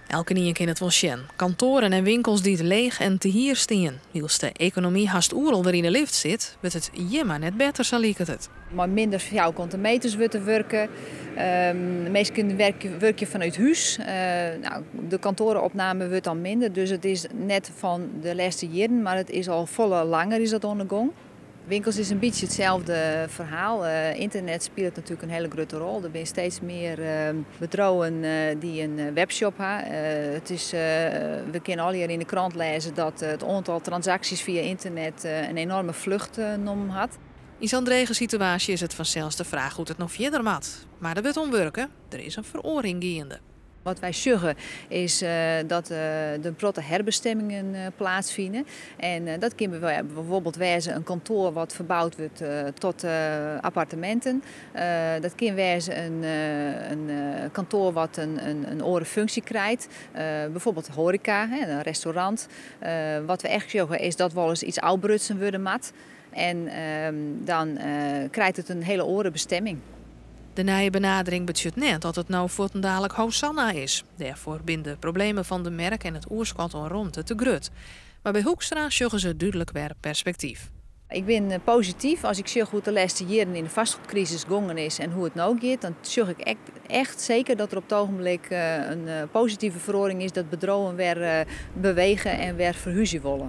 Elkenien kin it wol sjen. Kantoaren en winkels dy't leech en te hier stean. Wylst de ekonomy hast oeral wer yn 'e lift sit, wurdt it hjir mar net better, sa liket it. Mei minder fjouwerkante meters wurdt der wurke. Minsken wurkje fanút hús. No, de kantoaropname wurdt dan minder. Dus it is net fan de lêste jierren, mar it is al folle langer is dat oan de gong. Winkels is in bytsje itselde ferhaal. Ynternet spilet natuerlik in hiele grutte rol. Der binne steeds mear bedriuwen dy't in webshop ha. We kinne allegear yn de krant lêze dat it oantal transaksjes fia ynternet in enorme flucht nommen hat. Yn sa'n drege situaasje is it fansels de fraach hoe't it no fierder moat. Mar der wurdt oan wurke, der is in feroaring geande. Wat wy sjogge is dat der in protte herbestimmingen plaatsfine. En dat kin bijvoorbeeld wêze in kantoar wat ferboud wurdt tot apparteminten. Dat kin wêze in kantoar wat in oare funksje krijt. Bijvoorbeeld hoareka, in restaurant. Wat we echt sjogge is dat wolris yts ôfbrutsen wurde moat. En dan krijt it in hiele oare bestimming. De nije benadering betsjut net dat it no fuortendalik hosanna is. Dêrfoar binne de problemen fan de merk en it oerskot oan romte te grut. Mar by Hoekstra sjogge se dúdlik wer perspektyf. Ik bin posityf. As ik sjoch hoe't de lêste jierren yn de fastgoedkrisis gongen is en hoe't it no giet, dan sjoch ik echt seker dat der op it ogenblik in positive feroaring is dat bedriuwen wer bewege en wer ferhúzje wolle.